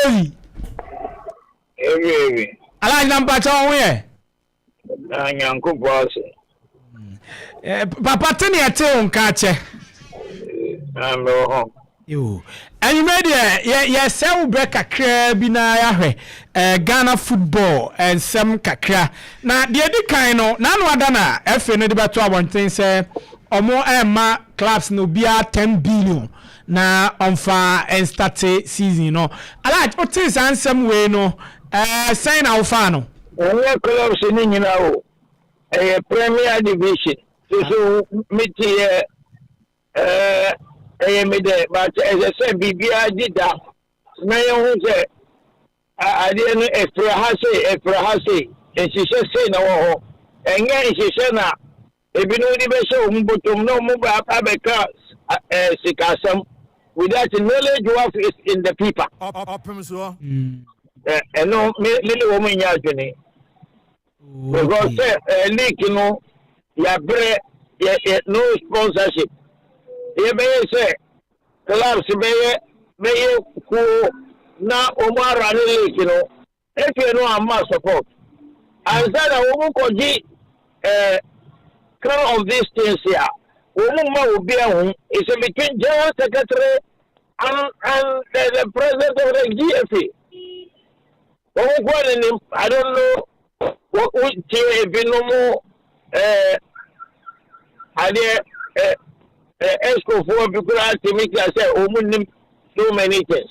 Heavy. Heavy heavy. Alhaji na mpakyɛ wɔn ho yɛ. Na Nyankopɔn ase. Eh, papa te ne ɛte wo nka akyɛ. Na mewɔ hɔ. Yo. Anwummerɛ deɛ yɛ yɛsɛ wo berɛ kakraa bi na yɛahwɛ eh, Ghana football eh, nsɛm kakra. Na deɛ ɛdi kan no, n'ano ada na FA no de bɛto abɔnten sɛ ɔmo ɛmma clubs no obiara 10 billion na ɔmfa nstate season no. Alhaji, wotee saa nsɛm wei no, eh, sɛn na wofaa no? Ɛnyɛ clubs no nyinaa o, ɛyɛ Premier Division. Soso mete yɛ ɛɛ ɛyɛ me dɛ but ɛsɛ sɛ biribiara di da na yɛhu sɛ adeɛ no ɛfiri ha sei ɛfiri ha sei nhyehyɛ sei na wɔ hɔ ɛnyɛ nhyehyɛ na ebinom de bɛhyɛ wɔn bɔtɔm na wɔn ba abɛka ɛɛ sikasɛm without knowledge what is in the paper. Ɔpem soɔ. Ɛ ɛno me me ne wɔn nyɛ adwene because sɛ ɛ league no yɛabrɛ yɛ yɛ no sponsorship yɛbɛyɛ sɛ clubs bɛyɛ bɛyɛ kuo na wɔn ara ne league no efie no ama support ansa na wɔn kɔgye ɛɛ kind of these things a wɔn mma obi ahu. It's between general secretary and the president of the GFA. Wɔn kɔ ne I don't know wɔ tie ebinom adeɛ ɛsikofoɔ bi koraa tèmi ka sɛ wɔn nim so many things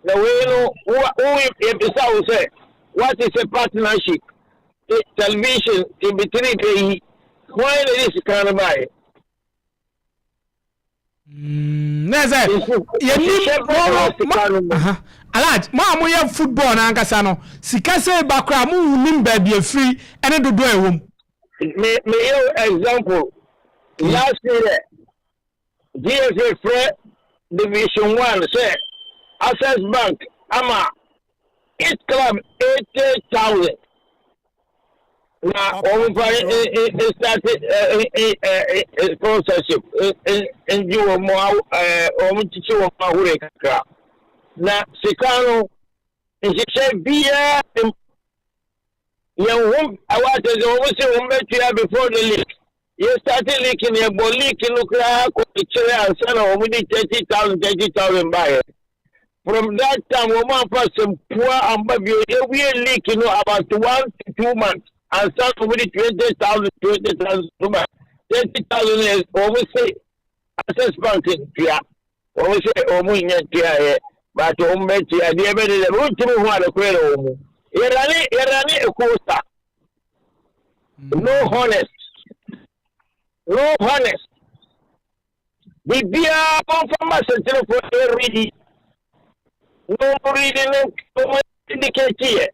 na wei no wo wo yɛbisa wo sɛ what is a partnership television tibitiri pɛ yi wɔn na de sika no baayɛ. Na sɛ yɛnim Alhaji, mo a moyɛ football no ankasa no, sika sɛ ba koraa mo nim baabi afiri ɛne dodoɔ a ɛwɔ mu. Me yɛ example, last year GFA frɛ Division One sɛ Access Bank ama each club 80,000 na wɔn fa start sponsorship ngye wɔn mu wɔn kyikyi wɔn ahorow kakra na sika no nhyehyɛ biara yɛn ho awa ate sɛ wɔn si wɔn bɛtua before the league. Yɛ start league no, yɛbɔ league no koraa kɔ kyerɛ ansa na wɔn de 30,000 30,000 baayɛ. From that time wɔn afa sɛmpua amba bio. Yɛwie league no about 1 to 2 months ansa na wɔn de 20,000 20,000 so ba. 30,000 yɛ wɔn se Access Bank ntua, wɔn sɛ wɔn nyɛ ntua yɛ, but wɔn bɛtua deɛ bɛ de dɛ wɔntumi ho adekora na wɔn mu yɛrane yɛrane ekuo sa. No honest, no honest. Biribiara wɔmfa ma sɛnkyerɛfoɔ ɛredi na wɔredi no wɔn indicate yɛ.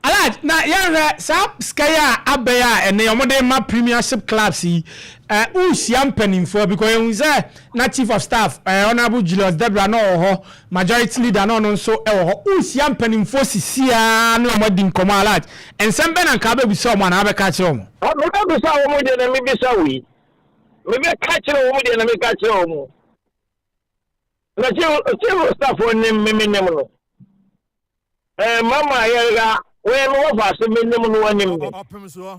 Alhaji, na yɛhwɛ saa sika yi a abɛyɛ a ɛnɛ wɔde ma premiership clubs yi, wohyia mpanimfoɔ because yɛhu sɛ na chief of staff, Honourable Julius Debra, na ɔwɔ hɔ, majority leader na ɔno nso wɔ hɔ. Wohyia mpanimfoɔ sisiaa ne wɔn adi nkɔmmɔ, Alhaji, nsɛm bɛn na nka wobɛbisa wɔn anaa wobɛka kyerɛ wɔn? Mebɛbisa wɔn deɛ na mebisa wo yi, mebɛka kyerɛ wɔn deɛ na meka kyerɛ wɔn na chief of staff nim me, menim no. Mama yɛrega wɔyɛ me wɔfa ase, menim no, wɔnim me. Ɔpem soɔ.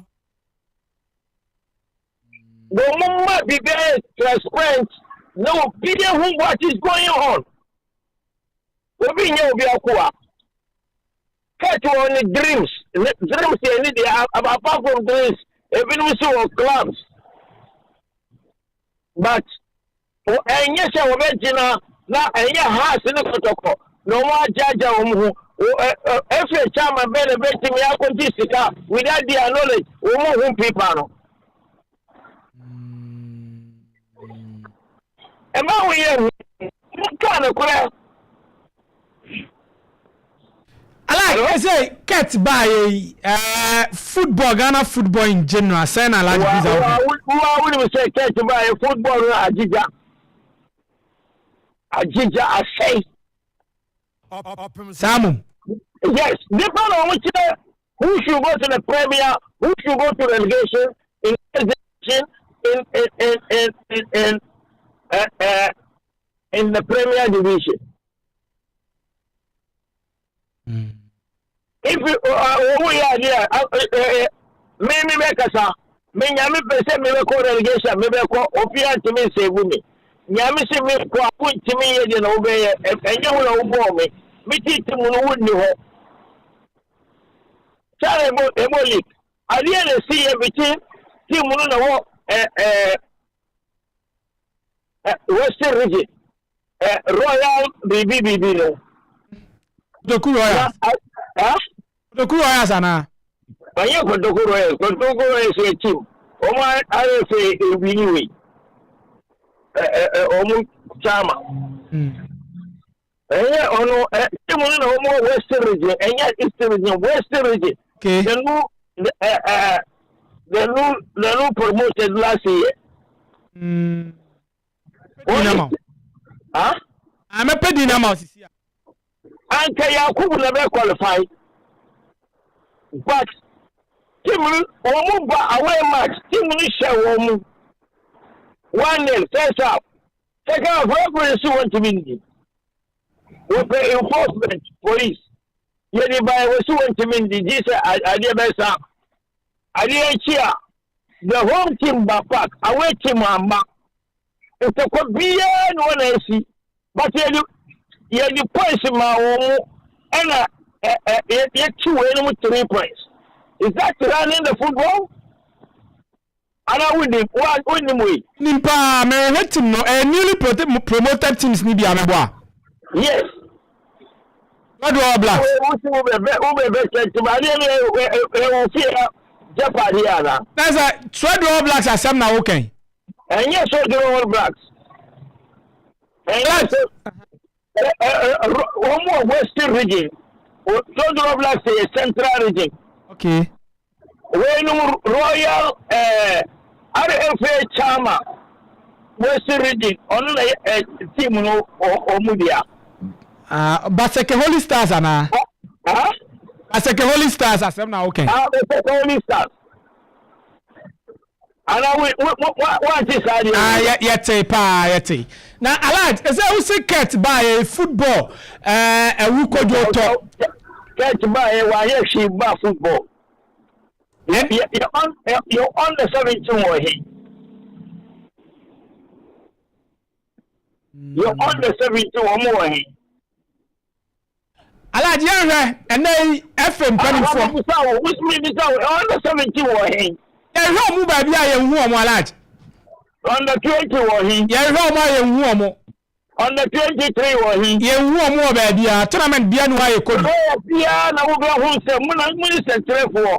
Wɔn mo ma biribiara yɛ transparent na obi ehu what is going on. Obi nyɛ obi akoa. Kurt wɔ ne dreams, ne dreams yɛ ne deɛ. Apart from dreams, ebinom nso wɔ clubs, but ɛnyɛ sɛ wɔbɛgyina na ɛnyɛ Hearts ne Kɔtɔkɔ na wɔn agyagya wɔn ho. Efe chairman bɛɛ na bɛtumi akɔgye sika without their knowledge? Wɔn ho paper no ɛma wo yɛ hu nka no korɛ. Alhaji, ɛsɛ Kurt baayɛ yi, football, Ghana football in general, sɛn na Alhaji Bisa wo? Wa wonim sɛ Kurt baayɛ, football no agyegya agyegya asɛe. Ɔpem saa soɔ. Mom. Yes, nipa na wɔn kyerɛ who should go to the Premier, who should go to relegation in in in in in in in, in the Premier Division. If wɔn yɛ adeɛ a, me me bɛkasa. Me Nyame pɛ sɛ mebɛkɔ relegation, mebɛkɔ. Obiara ntumi nsave me. Nyame sɛ mekɔ a, wontumi yɛ deɛ na wobɛyɛ. Ɛnyɛ wo na wobɔɔ me. Me tete mu no, wonni hɔ. Saa na ɛbɔ ɛbɔ league. Adeɛ na ɛsi yɛ between team no na wɔ ɛ ɛ ɛ Western Region, Royal biribi biribi no. Kotoku Royals. Kotoku Royals anaa? Ɛnyɛ Kotoku Royals. Kotoku Royals yɛ team. Wɔn ayɛ sɛ ewini wei. Ɛ ɛ ɛ wɔn chairman. Ɛnyɛ ɔno ɛ team no na wɔn wɔ Western Region. Ɛnyɛ Eastern Region, Western Region. Okay. The new the ɛ ɛ the new the new promoted last year. Din ama wo. Ah? Ah, mɛpɛ din ama wo sisi a. Anka Yakubu na bɛ qualify. But team no wɔn mu ba away match, team no hyɛ wɔn mu 1-0 first half. Second half, referee si wɔn ntumi nni. Wɔpɛ enforcement police. Yɛde ba wɔsi wɔn ntumi nni gye sɛ adeɛ bɛsa. Adeɛ akyi a, the home team ba park, away team amma. Ntɔkwa biara na wɔn na asi. But yɛde points maa wɔn mu, ɛna ɛ ɛ yɛkyi wɔn anim 3 points. Is that running the football? Ana wonim wa wonim wei? Nim paa, mehwɛ team no, ɛyɛ newly promoted teams ni bi a mebɔ a. Yes. Swedru All Blacks. Wosi wo bɛbɛ kyɛnkyɛn adeɛ no ɛwɔ fie ha gyapadeɛ ana? Na sɛ Swedru All Blacks asɛm na wokɛn. Ɛnyɛ Swedru All Blacks. Ɛnyɛ so wɔn mu wɔ Western Region. Swedru All Blacks yɛ Central Region. Weinom Royal RFA chairman, Western Region, ɔno na yɛ team no ɔmo dea. Ah, Baseke Holy Stars anaa? Ah? Baseke Holy Stars asɛm na wokɛn. Ah, Baseke Holy Stars. Ana wo wo wo wante saa deɛ? Ah, yɛ yɛte paa, yɛte. Na Alhaji, ɛsɛ wosi Kurt baayɛ, football ɛwu kodwo tɔ. Kurt baayɛ, wayɛ hwee ba football. Yɛ under 17 wɔ he? Yɛ under 17 wɔn wɔ he? Alhaji, yɛnhwɛ ɛnɛ yi FA mpanimfoɔ. Bisa wo, wosimi bisa wo, under 17 wɔ he? Yɛhwɛ ɔmo baabi a, yɛnhu ɔmo, Alhaji. Under 20 wɔ he? Yɛhwɛ ɔmo a, yɛnhu ɔmo. Under 23 wɔ he? Yɛnhu ɔmo wɔ baabi a tournament bia ni hɔ a yɛkɔ bi. Ɔyɛ biara na wobɛhu sɛ mo na mo ne sɛnkyerɛfoɔ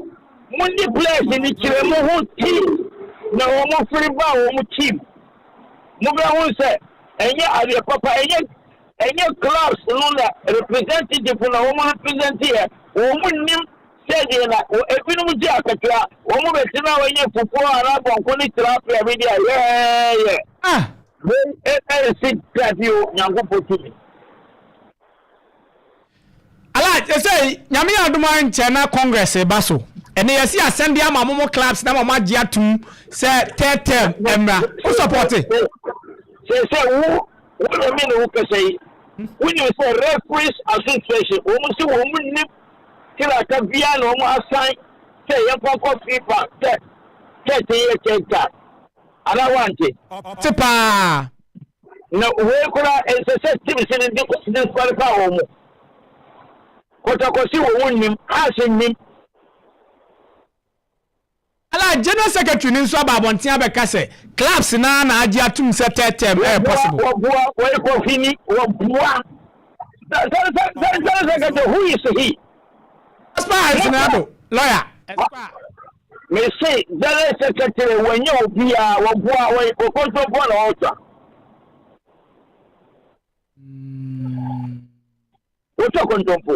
mo ne players ni kyerɛ mo ho team na wɔn firi ba wɔn team. Mo bɛhu sɛ ɛnyɛ adeɛ papa, ɛnyɛ clubs no na representative na wɔn represent yɛ. Wɔn nim sɛdeɛ na ebinom gye akatua, wɔn bɛtena a wɔnyɛ fufuo anaa bɔnko ne tilapia bi deɛ yɛɛyɛ. Ah. Wei ɛnsi dabi o, Nyankopɔn tumi. Alhaji, ɛsɛ Nyame yɛ adom a, nkyɛn na congress ba so. Ɛnɛ yɛsi asɛm de ama momo clubs na mo agye atum sɛ third term mmra. Wo support? Sɛ wo na me ne wo kasa yi, wonim sɛ Referees Association wɔn si wɔn mu nim kiraka biara na wɔn asan sɛ yɛmfa nkɔ FIFA sɛ Kurt yɛ third term anaa wante? Te paa. Na wei koraa, ɛnsɛ sɛ teams no disqualify wɔn mu. Kɔtɔkɔsi wɔn mu nim ase nim. Ala general secretary ni nso aba abɔnten abɛka sɛ clubs naa na agye atum sɛ third term ɛyɛ possible. Wɔboa, wɔyɛ kɔfini, wɔboa. General secretary, who is he? Prosper Ansinado, lawyer. Esquire. Mese general secretary wɔnyɛ obiara, wɔboa, wɔyɛ kɔkɔntɔmpɔ na wɔtwa. Wotwa kontompo.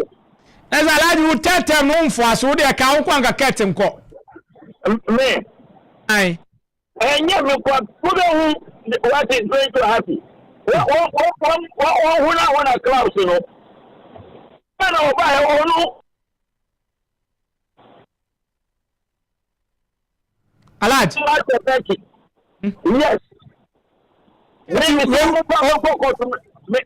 Ɛsɛ Alhaji, wo third term no mfoa so, wode ɛka wo nkɔ anka Kurt nkɔ. Me. Aye. Ɛnyɛ me kwa, wobɛhu what is going to happen. Wɔhuna huna clubs no. Ɛna ɔbaeɛ ɔno. Alhaji. Yes. Me sɛ mo ba kɔkɔ kɔtɔ,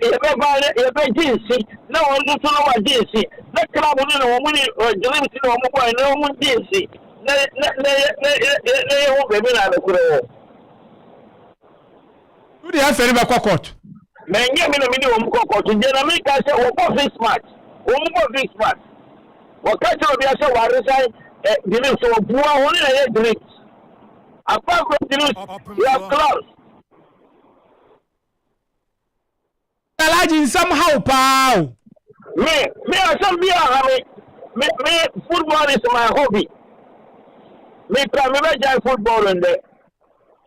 yɛbɛba, yɛbɛgye nsi na wɔn nso so no wagye nsi. Na club no na wɔn ne Dreams na wɔn bɔe na wɔn di nsi na na na na na yɛ ho baabi na adekorɛ wɔ. Wo deɛ afei no bɛkɔ court. Mɛnyɛ me na me de wɔn kɔ court deɛ na meka sɛ wɔbɔ fix match wɔn bɔ fix match wɔka kyerɛ obi sɛ wɔaresan ɛ Dreams wɔboa wɔn na yɛ Dreams apart from Dreams we have clubs. Alhaji nsɛm ha wo paa o. Me me asɛm bi aha me me me football is my hobby. Me pra me bɛ gyae football ndɛ.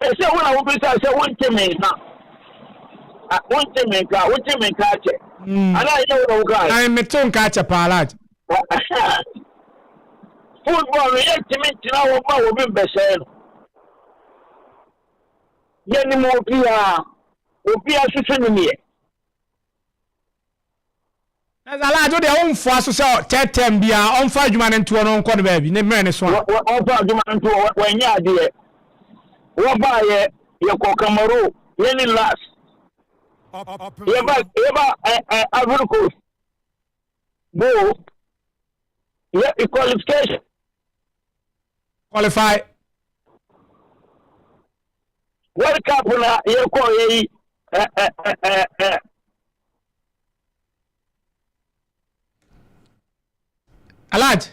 Ɛsɛ wo na wo bisa sɛ wo nte me nka. Wo nte me nka, wo te me nka akyɛ. Ana ɛnyɛ wo na wo ka. Ayi me te wo nka akyɛ paa Alhaji. Football no yɛ ntumi ntena hɔ ma obi mbɛsɛe no. Yɛnim obiara. Obiara nso so nim yɛ. Na sɛ Alhaji wo deɛ womfoa so sɛ third term biara ɔmfa adwuma no ntoɔ no ɔnkɔ no baabi ne mmerɛ no so a. Ɔmfa adwuma no ntoɔ wanyɛ adeɛ. Wɔbaeɛ yɛkɔ Cameroon yɛne last. Yɛba yɛba Ivory Coast go yɛ qualification. Qualify. World Cup na yɛkɔ yɛ yi ɛ ɛ ɛ ɛ. Alhaji.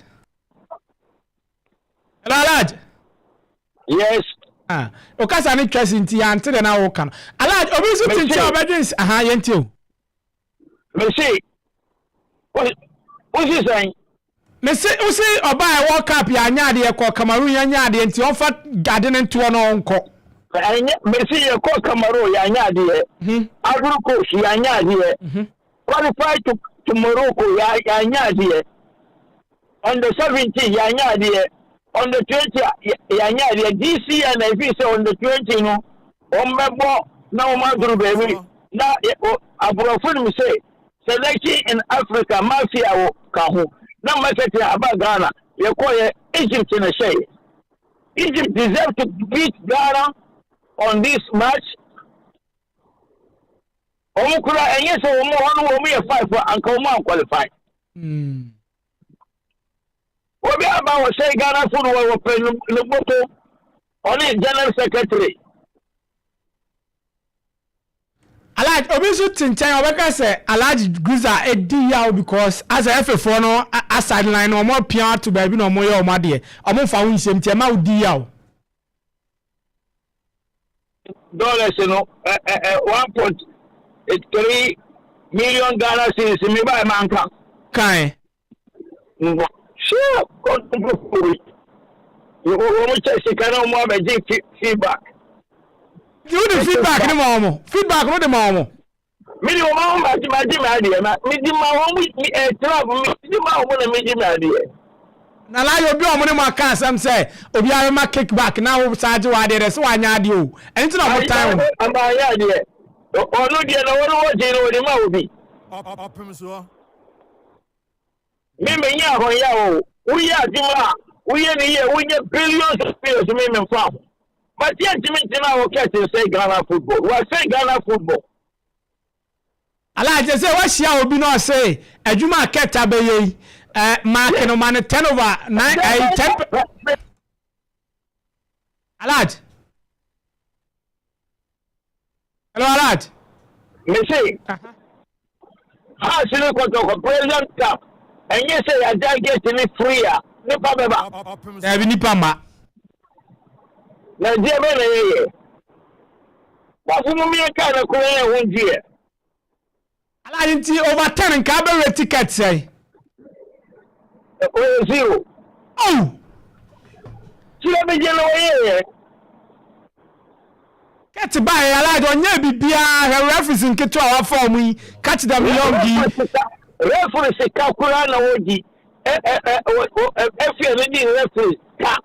Hello Alhaji. Yes. Ah, okasa ne twɛsi nti yɛante deɛ na woka no. Alhaji, obi nso te nkyɛn a ɔbɛdwen aha yɛntie o. Mese, wosi sɛn? Mese, wosi ɔbaa ɛ World Cup yɛ anyɛ adeɛ kɔ Cameroon yɛ nyɛ adeɛ nti ɔmfa ade no ntoɔ na ɔnkɔ. Ɛnyɛ, mese yɛkɔ Cameroon yɛ anyɛ adeɛ, Ivory Coast yɛ anyɛ adeɛ, qualify to to Morocco yɛ anyɛ adeɛ, on the 17 yɛ anyɛ adeɛ, on the 20 yɛ anyɛ adeɛ, this year na efi sɛ on the 20 no wɔn bɛbɔ na wɔn aduru baabi na aborɔfo nim sɛ selection in Africa mafia wɔ ka ho na marketing aba Ghana yɛkɔyɛ Egypt na hyɛe Egypt deserve to beat Ghana on this match wɔn kura ɛnyɛ sɛ wɔn hɔ no wɔn yɛ 5 anka wɔn anqualify. Obi aba wɔhyɛ Ghana food wɔ wɔpɛ ne bɔtɔ ɔne general secretary. Alhaji obi nso te nkyɛn ɔbɛka sɛ Alhaji Guza edi yaw because asɛ ɛfefoɔ no a sideline no wɔn apia ato baabi na wɔn yɛ wɔn adeɛ wɔn nfa ho nhyɛm nti ɛma odi yaw. Dollars no ɛ ɛ ɛ 1.3 million Ghana cedis mi ba ɛ ma nka. Kan. Sure, kɔntɔnfo wɔn kyɛ sika na wɔn abɛgye feedback. Nti wode feedback ne ma wɔn, feedback no de ma wɔn. Mi de wɔn ahom agye ma agye mi adeɛ ma mi di ma wɔn mi ɛ trap mi di ma wɔn na mi gye mi adeɛ. Na laayɛ obi a wɔn ne mu aka asɛm sɛ obiara ma kickback na wo saa agye wɔ adeɛ dɛ sɛ wanyɛ adeɛ o, ɛno nti na wɔn tan wɔn. Ama anyɛ adeɛ, ɔno deɛ na wɔn wɔ gye na wɔde ma obi. Ɔpem soɔ. Me menyɛ ahɔnyɛ o, woyɛ adwuma a woyɛ ne yie, wonyɛ billions of billions me memfa ho. But yɛntumi ntena hɔ kɛse nsɛe Ghana football. Wɔasɛe Ghana football. Alhaji sɛ wahyia obi na ɔse adwuma a kɛta bɛyɛ yi eh, maake no ma no 10 over 9 eh, 10. Alhaji. Hello Alhaji. Mese Hearts ne Kɔtɔkɔ President Cup ɛnyɛ sɛ yɛagya gate ne free a nipa bɛba. Dabi, nipa ma. Na deɛ bɛ na yɛyɛ. Wafo mu mmiɛnka na koro yɛ ho gyeɛ. Alhaji, nti over 10 nka abɛwura ticket sɛn? Ɔyɛ zero. Oh! Kyerɛ me gye na wɔyɛyɛ. Kurt baeɛ, Alhaji ɔnyɛ biribiara. Hwɛ referees nketewa a wafa wɔn yi, catch them young yi. Referee sika koraa na wɔdi. Ɛfie no di referee ka.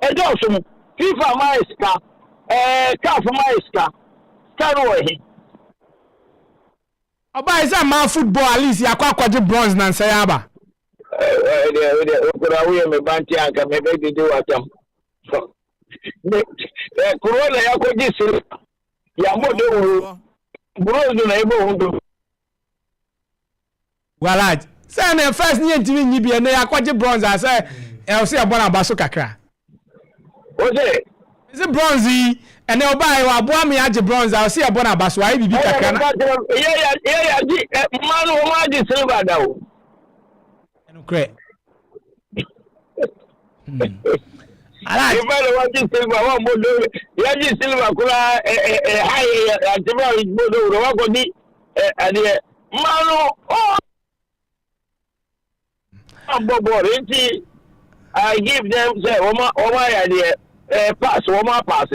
Ɛdɔɔso mu. FIFA maa yɛ sika. CAF maa yɛ sika. Sika no wɔ he? Ɔbaeɛ sɛ mmaa football, at least yɛakɔ akɔgye bronze na nsɛ yɛ aba. Ɛdeɛ ɛdeɛ okura woyɛ me ba nti anka mebɛdidi w'atam. Kuro na yɛakɔgye silver. Yɛabɔ dawuro. Bronze na yɛbɔ ho dawuro. Alhaji. Sɛ ne first ne yɛntumi nyi bi, ɛnɛ yɛakɔgye bronze a, sɛ ɛwɔ sɛ yɛbɔ no aba so kakra. O sɛ sɛ bronze yi, ɛnɛ ɔbaa yɛ waboa me agye bronze a, ɔsɛ yɛbɔ no aba so, wayɛ biribi kakra na yɛ yɛ agye mmaa no, wɔn agye silver da o. Nokorɛ. Alhaji. Nipa na wagye silver, wɔn bɔ do yɛgye silver koraa. ɛ ɛ ɛ ha yɛ yɛ atema bɔ do wuro wakɔdi ɛ adeɛ mmaa no ɔɔ bɔ bɔɔl, nti I give them sɛ wɔn ayɛ adeɛ pass, wɔn apass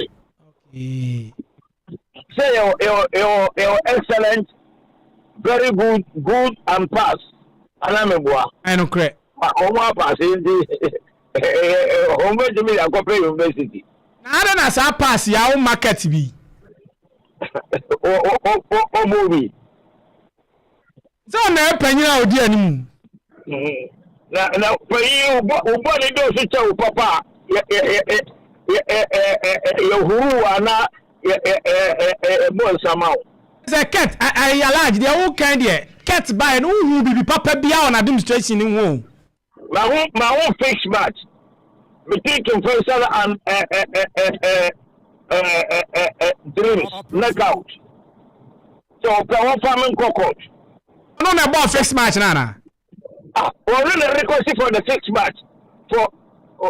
sɛ yɛwɔ excellent, very good, good and pass anamibua. Ɛnokorɛ. Wɔn apass, nti wɔn bɛtumi de akɔpɛ university. Na ada na saa pass yɛ awo market bi. Ɔbɔ bi. Sɛ ɔna yɛ panyin a odi anim. Na panyin wobɔ ne dɔɔso kyɛ wo papa a, yɛ yɛ yɛ yɛ ɛ yɛhuru wo ana yɛ ɛ ɛ ɛ bɔ nsama wo. Sɛ Kurt ɛyɛ Alhaji deɛ wokan deɛ, Kurt baeɛ no, wohu biribi papa biara wɔ n'administration ne ho o? Ma ho fix match between King Faisal and ɛ ɛ ɛ ɛ ɛ ɛ Dreams knockout sɛ ɔpɛ wɔfa me nkɔ court. Ɔno na ɛbɔɔ fix match no ana? Ah, ɔno na request for the fix match for ɔ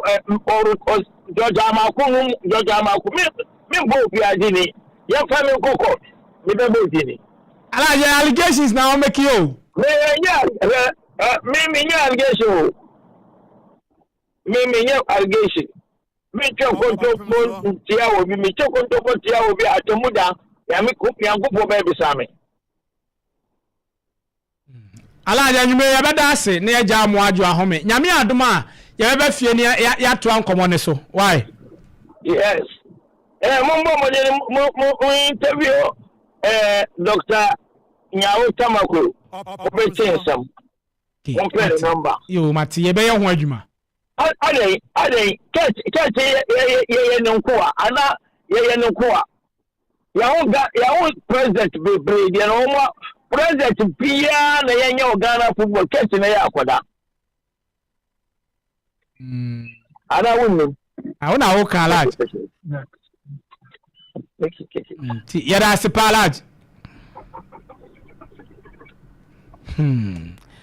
George Amako no. George Amako, mi bɔ obi adi ni, yɛfa mi nkɔ court, mi bɛ bɔ odi ni. Alhaji, allegations na wɔn mɛki o. Mi nyɛ ɛ ɛ mi nyɛ allegation o, mi nyɛ allegation. Mi twɛ nkontompo ntia obi, mi twɛ nkontompo tia obi atɛmu da, Nyame Nyankopɔn bɛɛ bisa mi. Alhaji, anwummerɛ yɛbɛda ase na yɛgya mo adwo ahome. Nyame adom a, yɛbɛbɛ fie ne yɛatoa nkɔmmɔ ne so why. Yes, mo mbɔ mmɔden mo interview Dr. Nyawo Tamako, wobɛtie nsɛm. Mompɛ ne number. Yo, mate, yɛbɛyɛ ho adwuma. Adɛn, Kurt yɛyɛ ne nkoa ana? Yɛyɛ ne nkoa? Yɛho ga yɛho president bebree deɛ na wɔn president biara na yɛnyɛ wɔ Ghana football, Kurt na yɛ akɔda ana wonnim? Awo na woka, Alhaji. Nti yɛda ase pa, Alhaji.